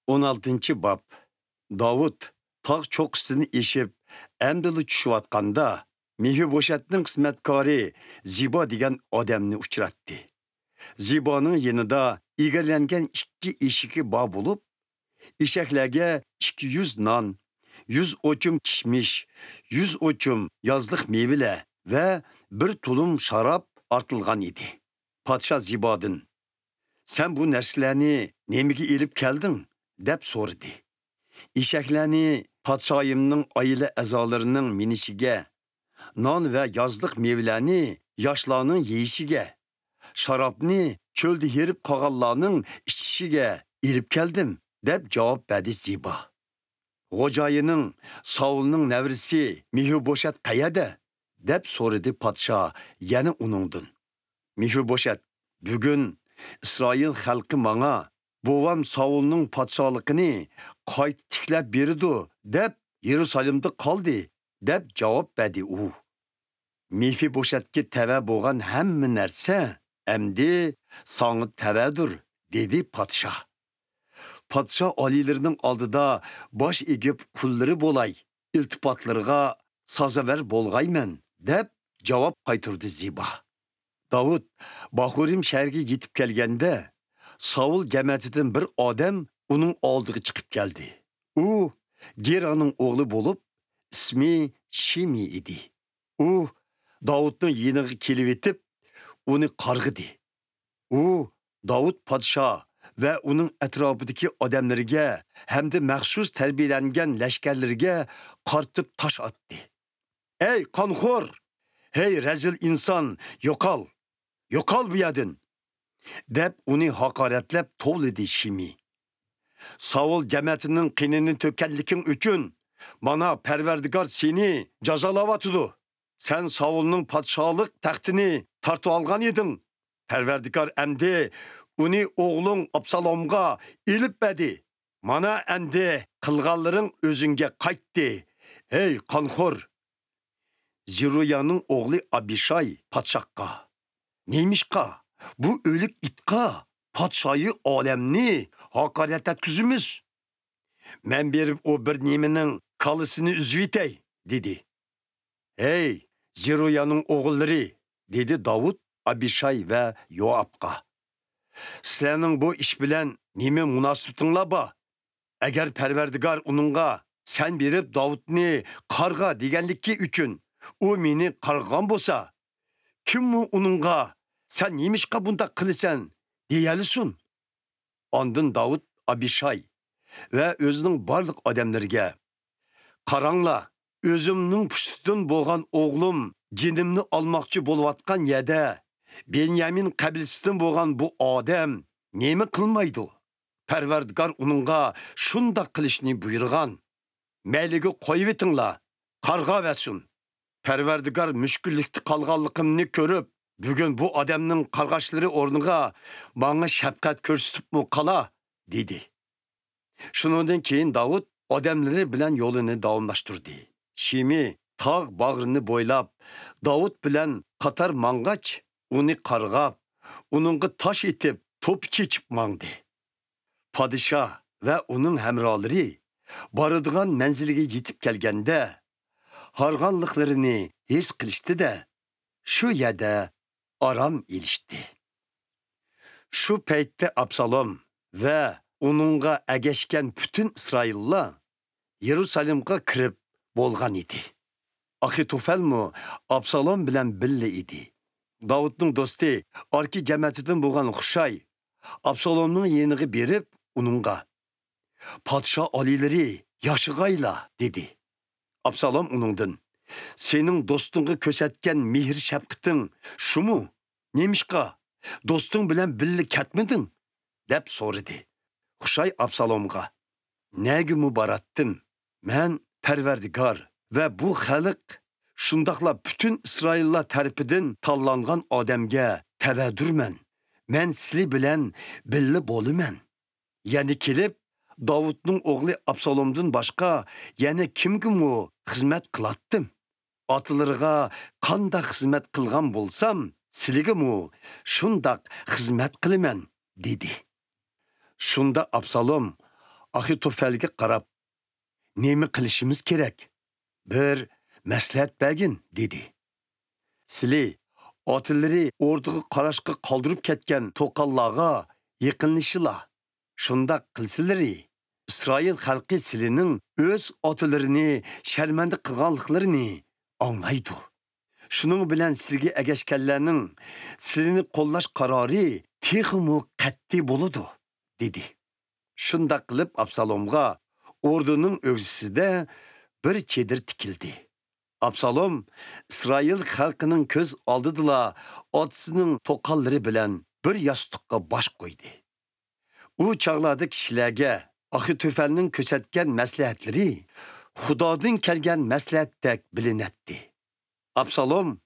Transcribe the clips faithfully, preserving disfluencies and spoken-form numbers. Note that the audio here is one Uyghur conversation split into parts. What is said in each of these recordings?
ئون ئالتىنچى باب. داۋۇت تاغ چوققىسىدىن ئېشىپ، ئەمدىلا چۈشۈۋاتقاندا، مېفىبوشەتنىڭ خىزمەتكارى زىبا دېگەن ئادەمنى ئۇچراتتى. زىبانىڭ يېنىدا ئىگىلەنگەن ئىككى ئېشىكى بار بولۇپ، ئېشەكلەرگە ئىككى يۈز نان، يۈز ئوچۇم كىشمىش، يۈز ئوچۇم يازلىق مېۋىلەر ۋە بىر تۇلۇم شاراب ئارتىلغان ئىدى. پادىشاھ زىبادىن: «سەن بۇ نەرسىلەرنى نېمىگە ئېلىپ كەلدىڭ؟» دەپ سورىدى. «ئېشەكلەرنى پادىشاھىمنىڭ ئائىلە ئەزالىرىنىڭ مىنىشىگە، نان ۋە يازلىق مېۋىلەرنى ياشلارنىڭ يېيىشىگە، شارابنى چۆلدە ھېرىپ قالغانلارنىڭ ئىچىشىگە ئېلىپ كەلدىم» دەپ جاۋاب بەردى زىبا. «خوجايىنىڭ، ساۋۇلنىڭ نەۋرىسى مېفىبوشەت قەيەردە؟» دەپ سورىدى پادىشاھ يەنە ئۇنىڭدىن. مېفىبوشەت: «بۈگۈن ئىسرائىل خەلقى ماڭا، بوۋام ساۋۇلنىڭ پادىشاھلىقىنى قايتا تىكلەپ بېرىدۇ دەپ يېرۇسالېمدا قالدى» دەپ جاۋاب بەردى ئۇ. «مېفىبوشەتكە تەۋە بولغان ھەممە نەرسە ئەمدى ساڭا تەۋەدۇر» دېدى پادىشاھ. «پادىشاھ ئالىيلىرىنىڭ ئالدىدا باش ئېگىپ قۇللىرى بولاي، ئىلتىپاتلىرىغا سازاۋەر بولغايمەن» دەپ جاۋاب قايتۇردى زىبا. داۋۇت باخۇرىم شەھىرىگە يېتىپ كەلگەندە، ساۋۇل جەمەتىدىن بىر ئادەم ئۇنىڭ ئالدىغا چىقىپ كەلدى. ئۇ گېرانىڭ ئوغلى بولۇپ، ئىسمى شىمىي ئىدى. ئۇ داۋۇتنىڭ يېنىغا كېلىۋېتىپ، ئۇنى قارغىدى. ئۇ داۋۇت پادىشاھ ۋە ئۇنىڭ ئەتراپىدىكى ئادەملىرىگە ھەمدە مەخسۇس تەربىيەلەنگەن لەشكەرلىرىگە قارىتىپ تاش ئاتتى. «ئەي قانخور! ھەي رەزىل ئىنسان، يوقال! يوقال بۇ يەردىن!» دەپ ئۇنى ھاقارەتلەپ توۋلىدى شىمىي. «ساۋۇل جەمەتىنىڭ قېنىنى تۆككەنلىكىڭ ئۈچۈن مانا پەرۋەردىگار سېنى جازالاۋاتىدۇ. سەن ساۋۇلنىڭ پادىشاھلىق تەختىنى تارتىۋالغان ئىدىڭ. پەرۋەردىگار ئەمدى ئۇنى ئوغلۇڭ ئابسالومغا ئېلىپ بەردى. مانا ئەمدى قىلغانلىرىڭ ئۆزۈڭگە قايتتى، ھەي قانخور!» زېرۇيانىڭ ئوغلى ئابىشاي پادىشاھقا: «نېمىشقا بۇ ئۆلۈك ئىتقا پادىشاھى ئالەمنى ھاقارەت ئەتكۈزىمىز؟ مەن بېرىپ ئۇ بىر نېمىنىڭ كاللىسىنى ئۈزۈۋېتەي» دېدى. «ھەي زېرۇيانىڭ ئوغۇللىرى!» دېدى داۋۇت ئابىشاي ۋە يوئابقا. «سىلەرنىڭ بۇ ئىش بىلەن نېمە مۇناسىۋىتىڭلار بار؟ ئەگەر پەرۋەردىگار ئۇنىڭغا، سەن بېرىپ داۋۇتنى قارغا دېگەنلىكى ئۈچۈن ئۇ مېنى قارغىغان بولسا، كىممۇ ئۇنىڭغا، سەن نېمىشقا بۇنداق قىلىسەن دېيەلىسۇن؟» ئاندىن داۋۇت ئابىشاي ۋە ئۆزىنىڭ بارلىق ئادەملىرىگە: «قاراڭلار، ئۆزۈمنىڭ پۇشتىدىن بولغان ئوغلۇم جېنىمنى ئالماقچى بولۇۋاتقان يەردە بېنيامىن قەبىلىسىدىن بولغان بۇ ئادەم نېمە قىلمايدۇ؟ پەرۋەردىگار ئۇنىڭغا شۇنداق قىلىشنى بۇيرۇغان. مەيلىگە قويۇۋېتىڭلار، قارغاۋەرسۇن. پەرۋەردىگار مۈشكۈللۈكتە قالغانلىقىمنى كۆرۈپ، بۈگۈن بۇ ئادەمنىڭ قارغاشلىرى ئورنىغا ماڭا شەپقەت كۆرسىتىپمۇ قالا» دېدى. شۇنىڭدىن كېيىن داۋۇت ئادەملىرى بىلەن يولىنى داۋاملاشتۇردى. شىمىي تاغ باغرىنى بويلاپ داۋۇت بىلەن قاتار ماڭغاچ، ئۇنى قارغاپ، ئۇنىڭغا تاش ئېتىپ، توپا چېچىپ ماڭدى. پادىشاھ ۋە ئۇنىڭ ھەمراھلىرى بارىدىغان مەنزىلگە يېتىپ كەلگەندە، ھارغانلىقلىرىنى ھېس قىلىشتى-دە، شۇ يەردە ئارام ئېلىشتى. شۇ پەيتتە ئابسالوم ۋە ئۇنىڭغا ئەگەشكەن پۈتۈن ئىسرائىللار يېرۇسالېمغا كىرىپ بولغان ئىدى. ئاخىتوفەلمۇ ئابسالوم بىلەن بىللە ئىدى. داۋۇتنىڭ دوستى ئاركى جەمەتىدىن بولغان خۇشاي ئابسالومنىڭ يېنىغا بېرىپ، ئۇنىڭغا: «پادىشاھ ئالىيلىرى ياشىغايلا!» دېدى. ئابسالوم ئۇنىڭدىن: «سېنىڭ دوستۇڭغا كۆرسەتكەن مېھىر-شەپقىتىڭ شۇمۇ؟ نېمىشقا دوستۇڭ بىلەن بىللە كەتمىدىڭ؟» دەپ سورىدى. خۇشاي ئابسالومغا: «نەگىمۇ باراتتىم؟ مەن پەرۋەردىگار ۋە بۇ خەلق، شۇنداقلا پۈتۈن ئىسرائىللار تەرىپىدىن تاللانغان ئادەمگە تەۋەدۇرمەن. مەن سىلى بىلەن بىللە بولىمەن. يەنە كېلىپ، داۋۇتنىڭ ئوغلى ئابسالومدىن باشقا يەنە كىمگىمۇ خىزمەت قىلاتتىم؟ ئاتىلىرىغا قانداق خىزمەت قىلغان بولسام، سىلىگىمۇ شۇنداق خىزمەت قىلىمەن» دېدى. شۇندا ئابسالوم ئاخىتوفەلگە قاراپ، نېمە قىلىشىمىز كېرەك؟ بىر مەسلىھەت بەرگىن، دېدى. سىلى ئاتىلىرى ئوردىغا قاراشقا قالدۇرۇپ كەتكەن توقاللارغا يېقىنلىشىلا. شۇنداق قىلسىلىرى، ئىسرائىل خەلقى سىلىنىڭ ئۆز ئاتىلىرىنى شەرمەندە قىلغانلىقلىرىنى ئاڭلايدۇ. شۇنىڭ بىلەن سىلىگە ئەگەشكەنلەرنىڭ سىلىنى قوللاش قارارى تېخىمۇ قەتئىي بولىدۇ، دېدى. شۇنداق قىلىپ ئابسالومغا ئوردىنىڭ ئۆگزىسىدە بىر چېدىر تىكىلدى. ئابسالوم ئىسرائىل خەلقىنىڭ كۆز ئالدىدىلا ئاتىسىنىڭ توقاللىرى بىلەن بىر ياستۇققا باش قويدى. ئۇ چاغلاردا كىشىلەرگە ئاخىتوفەلنىڭ كۆرسەتكەن مەسلىھەتلىرى خۇدادىن كەلگەن مەسلىھەتتەك بىلىنەتتى. ئابسالوم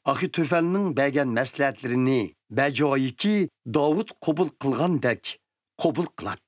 ئاخىتوفەلنىڭ بەرگەن مەسلىھەتلىرىنى بەجايىكى داۋۇت قوبۇل قىلغاندەك قوبۇل قىلاتتى.